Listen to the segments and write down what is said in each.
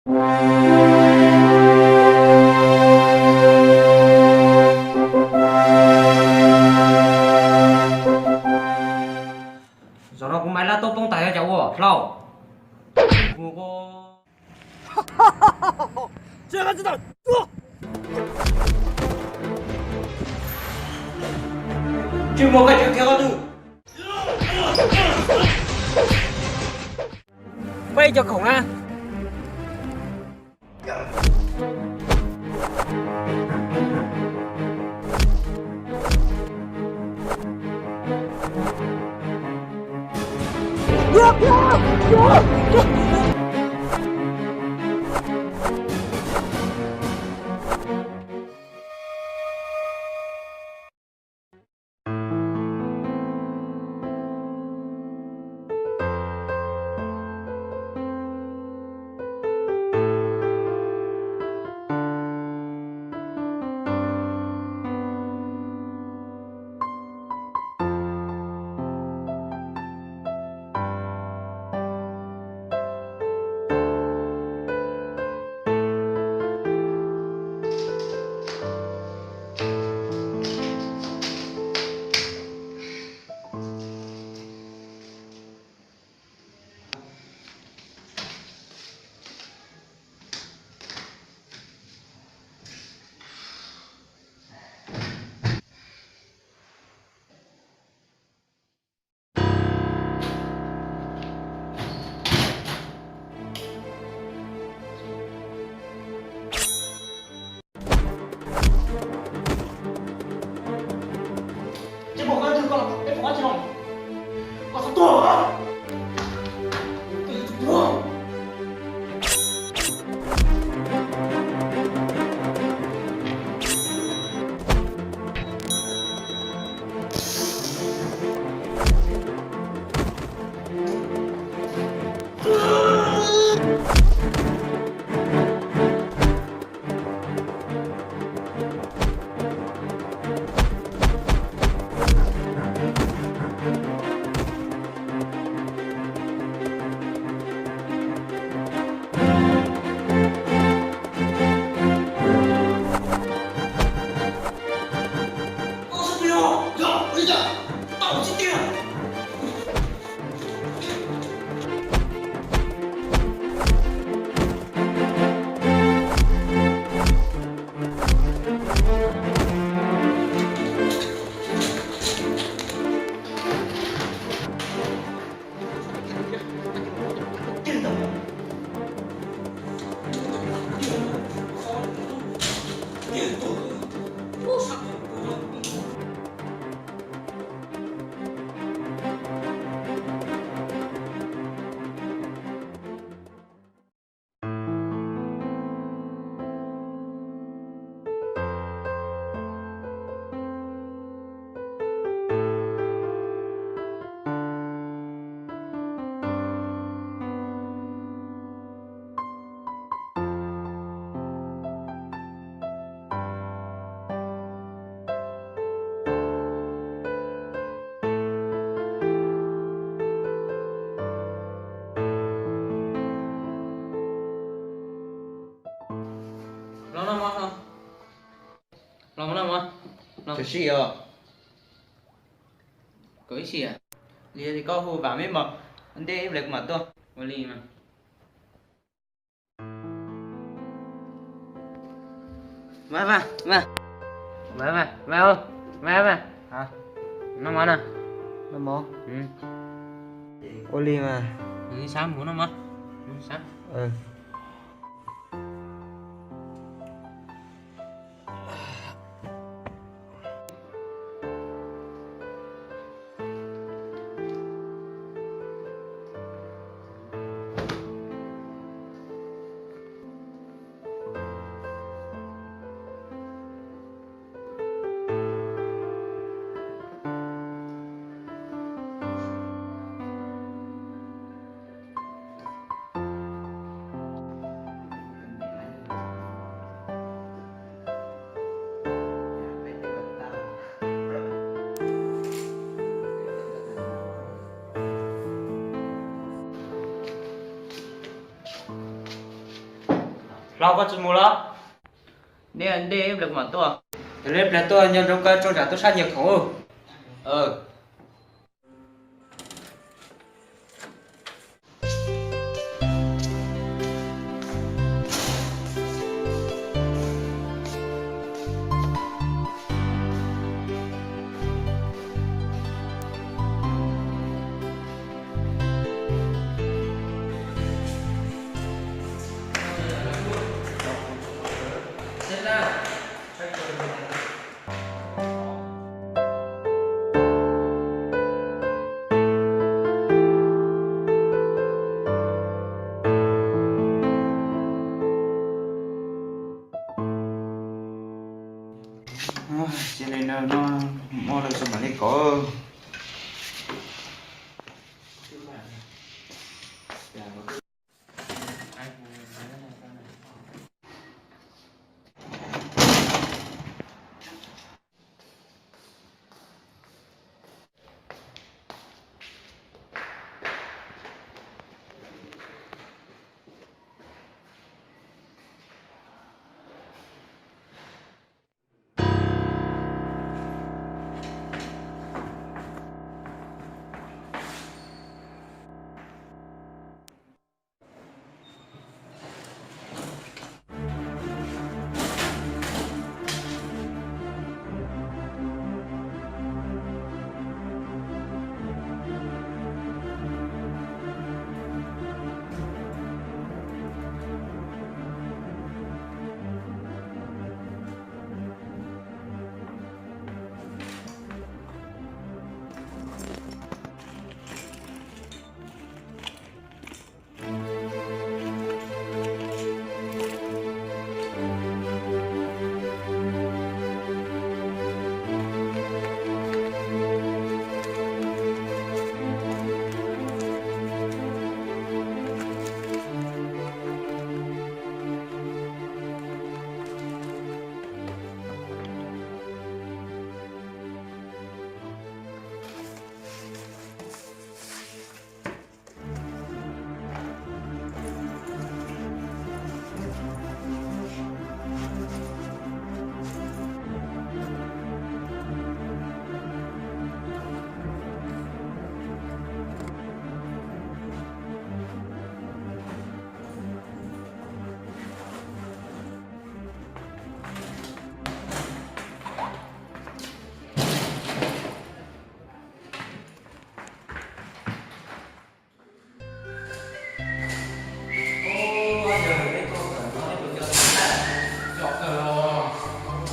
Zaum no kuv maiv lab tuaj poob tas yog cov ua hlau. Tsis muaj koj tsis khiav qhov twg. Peb cov khoom na. Los no mog, los no mog. Los sib os. Koj ib sij, li koj hu vam me mog, ntej ib pliag kuv mam tuaj. Ua li mas. Mas, mas, mas, mas, mas, mas, mas, mas, noj mov na. Noj mov. Ua li mas. Sab mus noj mov. Sab. Hlau, koj tsis mus los? Nej ntej ib pliag kuv mam tuaj. Yog li ib pliag tuaj nco ntsoov koj tsoo tsam tub sab nyiag khoom. Cia li no, muaj lawm mam li kov.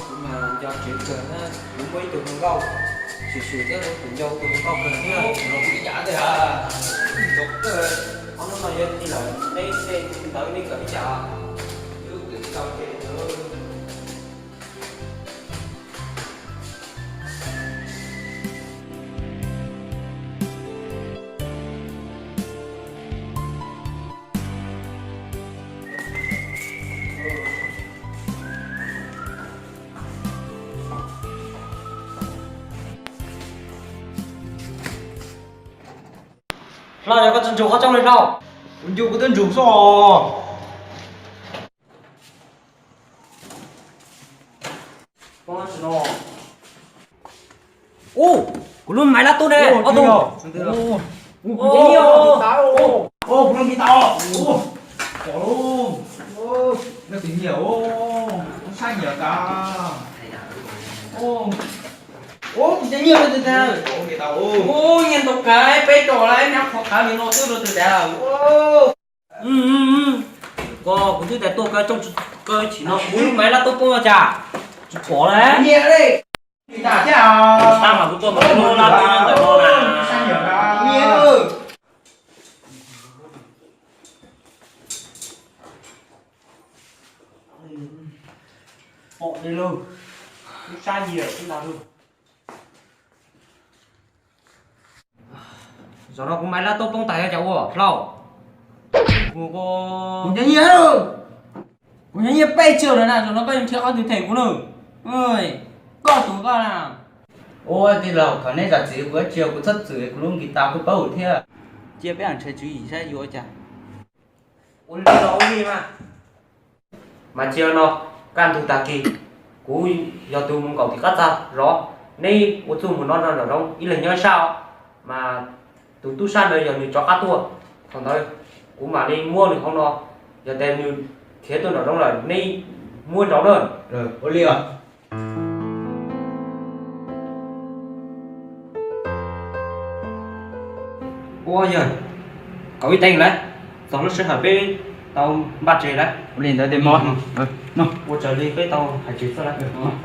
Kuv mas nco tsev kawg na, kuv muaj ib tug hluas nkauj, sim sim thiab kuv nco tus hluas nkauj kawg thiab. Los kuv ib yam tiag, nco kawg. Ob hnub no yog tij laug neb tej ntawd nej kawm ib yam, wb twb tsis tau ces. Hlau, yog koj tsis ntsum qhov rooj li Hlau. Kuv ntsum kuv twb ntsum xwb os. Ub, kuv lub maiv lab tub ne, ob tug. Kuv lub ntiv tas. Pom lub, nej tus nyiam, lub sab nyiam tas. Ub, kuv cov nyiam tas. Ub, nyiam ntau kawg, peb tos lawm, nyob qhov qab li no xwb rau tus dav. Koj, kuv twb tias tuaj kaw rooj kaw chim no, kuv lub maiv lab tub poob cas tsis pom lawm. Tab mas kuv tuaj mas lub lab tub nyob ntawm no na. Pom li lawm, lub sab nyiam tib ntag lawm. Zaum no kuv maiv lab tub poob tas yog cas ua Hlau? Kuv nyiam, kuv nyiam peb txhiab lawm na, zaum no koj yuav nrhiav qhov twg them kuv na? Koj tus koj na. Ua tij laug, thaum neb zam txim kuv tsis, kuv txhob txwm kuv lub ntiv tas kuj paub thiab. Cia peb ntshai tswv yim saib yuav ua cas. Ua li los ua li mas. Mas cia no, kaj ntug tag kis kuv yog tus mus nkaum tim qab txag zov, neb ua txuj mus no nram zoov ib leeg nyob ib sab os. Mas tus tub sab ntawd yog nws rov qab tuaj, thaum ntawd kuv mam li muab nws hauv no, yog tias nws khiav tuaj nram zoov lawm neb muab nrauv na. Ua li os. Ua yog kaum ib teev lawm, txog lub sij hawm peb tau npaj tseg lawm. Ua li ntawd ces mog, ua raws li peb tau hais tseg xwb lawm.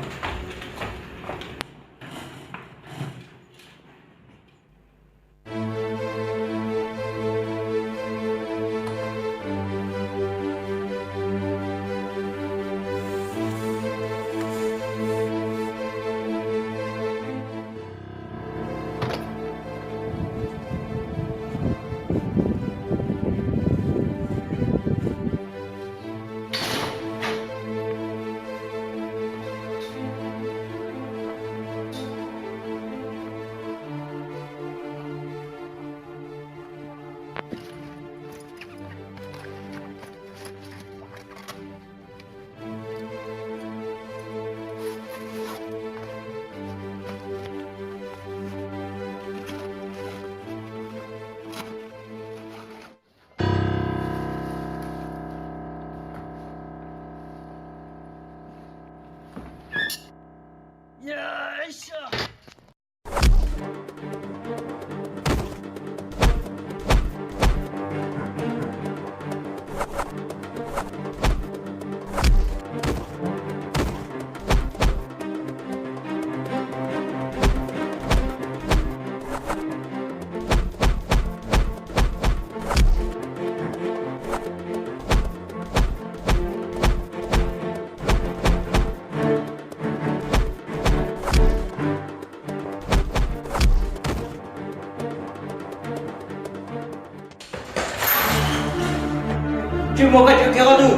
Tsis muaj koj tseem khiav qhov twg?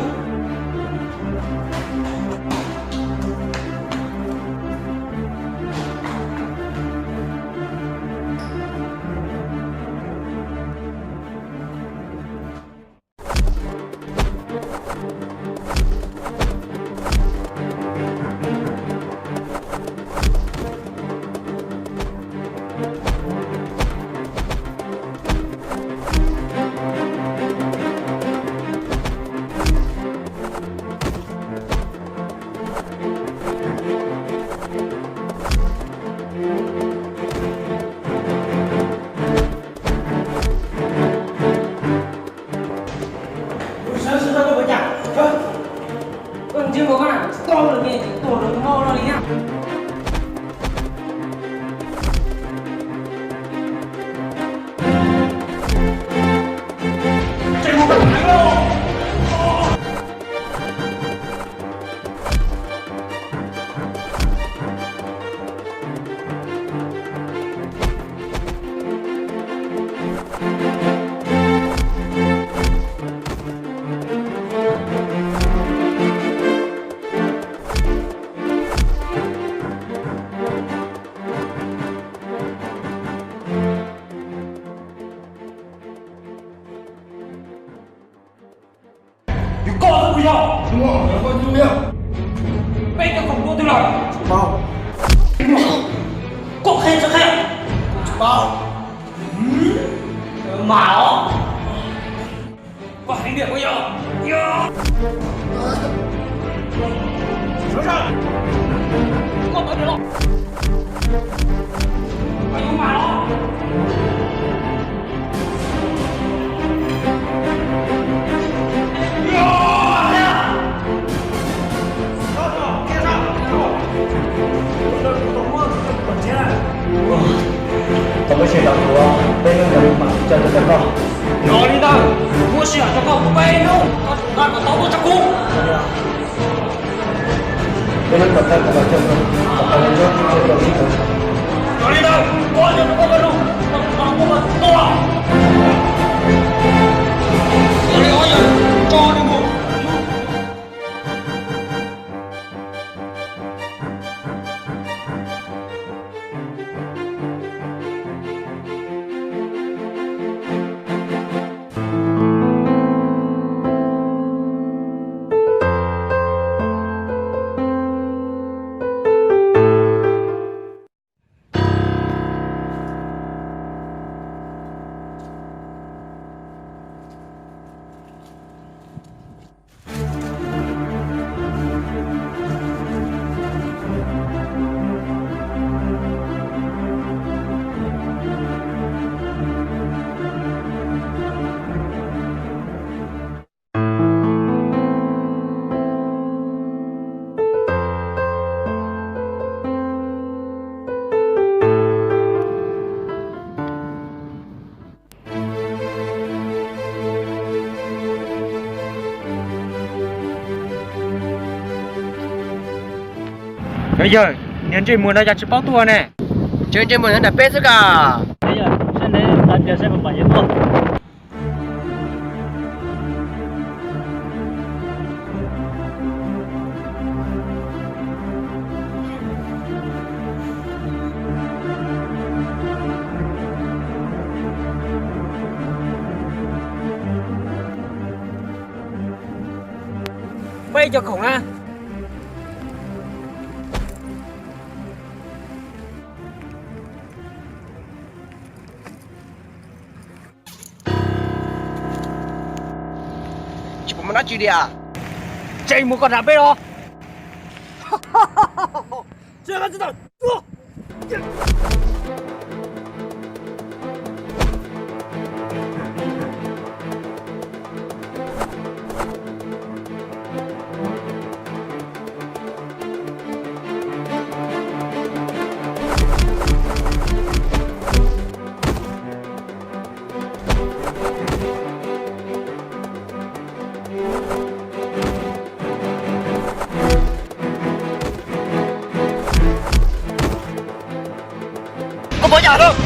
Yog koj xwb puas yog? Peb cov khoom dua twg lawm? Koj qhia tsis qhia? Mam os. Koj heev tiag puas yog? Koj tawm los. Koj yuav mam los. Tau muab sij hawm rau kuv peb hnub, mam coj tuaj rau koj. Yog li ntawd, muab sij hawm rau koj peb hnub, koj tsum nqa kom tau tuaj rau kuv. Peb hnub kom tau kuv mam coj tuaj, kom tau ntsuab coj tuaj sib tus. Yog li ntawd, koj coj rau koj lub, koj tsum nqa tuaj kom tau. Yog li os, yog tso li mus. Yog, niag ntsej muag no cas tsis paub tuaj ne? Ntsej muag nyob nram peb xwb ka. Saib neb nqa pliag saib puas pom yawg tuaj. Peb cov khoom na. Tsis pom dab tsi li as. Tseem mus kom nram peb os. Koj pov yam lawm.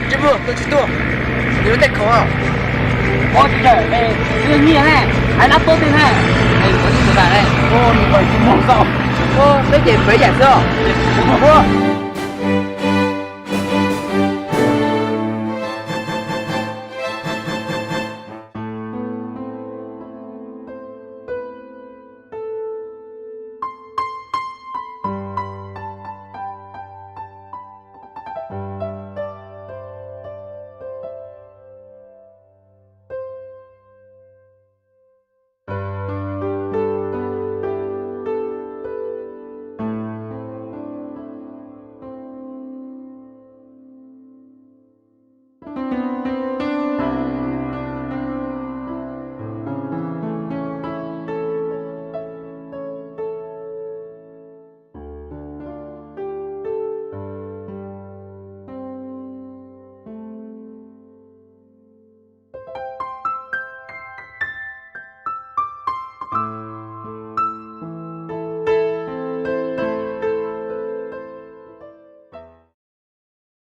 Tsis muaj, tus tsis tuaj. Nws lub tej khoom. Ua tsis tawm, nws nyiam ne, hais lab tob tej ne. Nws nyiam ne, nws nyiam ne. Peb ces peb yam xwb os.